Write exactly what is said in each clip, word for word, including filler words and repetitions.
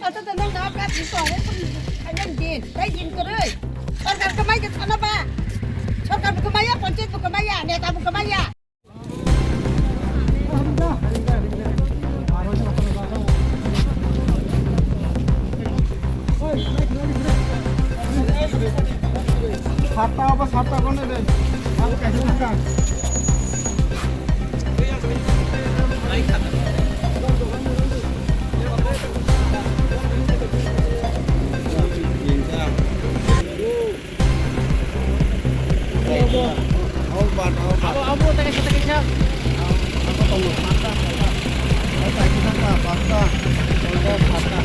Kata tanda na ka di ko re pun kanyang din. Dai din ko re. Sarkar kamai ke sana ba. Sarkar bu kamai ya, panchayat bu kamai ya, neta bu kamai ya. সাতটা হবে, সাতটা কোনে দেন? আমি কাছে থাকা। Abo, abo, taga, taga, taga. Abo tongo, pasta, pasta. Abo kaisa pasta, pasta. Tongo, pasta.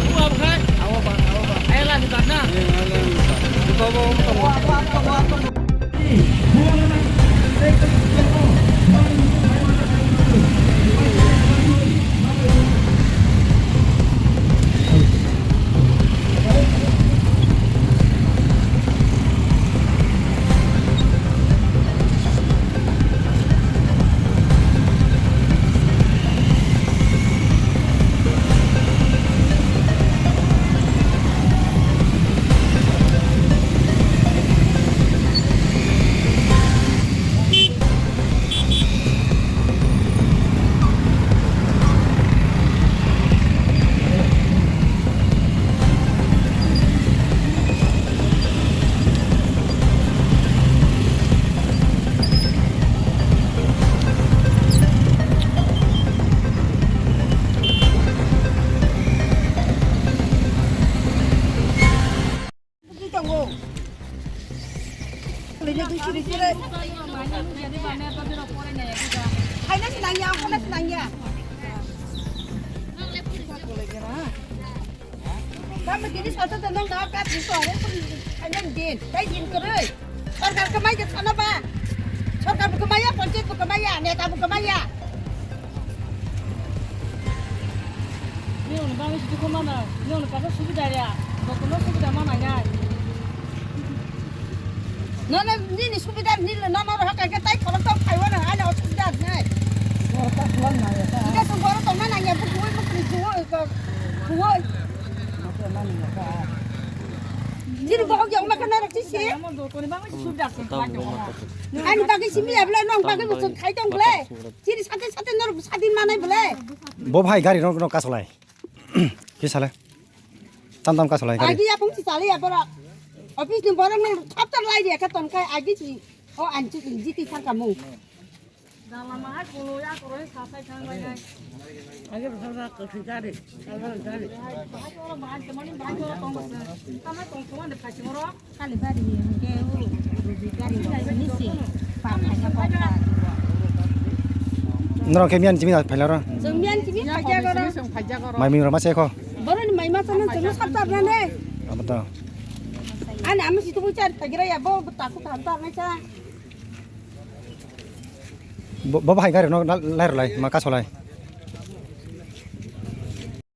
Abo abo khai? Abo ba, abo ba. Ayala ni bana. Eh, ayala ni bana. Abo, abo, abo, abo. Tongo. Khaina se nangya, khaina se nangya. Tamo tini sata tano na ka tini sore pun khaina din, tai din kore. Sarkar kamai ke sana ba. Sarkar bu kamai ya, panchayat bu kamai ya, neta bu kamai ya. Nini bagwi sidi kho mano, nini bagwi subida ya, jotono subida ma nangnai. Nono nini subida nini nono roha kake tai khorok tong phaiwano, ani osubida nai. Ida song borok tongna nangya, bukuwi bukuri juwo, juwo. Nini bohok yang makan narok sisi. Ani bagwi simi ya bela, nong bagwi bosong khai tong bela. Chini sate sate nor sadi manai bole. Bo bhai gari rok no kasolai. Ki sale? Tam tam kasolai gari. Agi apung si sale ya bora. Office ni borok no thap thap lai dia ka ton kai agi si. O anchi jiti thang kamu. Dala ma hai kulo ya koro sa sai thang lai nai. Agi bhai ra ko si gari. Gari gari. Bahai ko bahai temani bahai ko tong ko. Tama tong ko ande phasi moro. Norok khe miyan chimi phai laro. Chwng miyan chimi phai jago ro. Mai ming roma se kho. Boroni mai ma chana chwng sap sap na de. Abo to. Ani ami si tu char phai gira ya bo taku tham tar na cha. Bo bo hai gari no lai ro lai ma kasolai.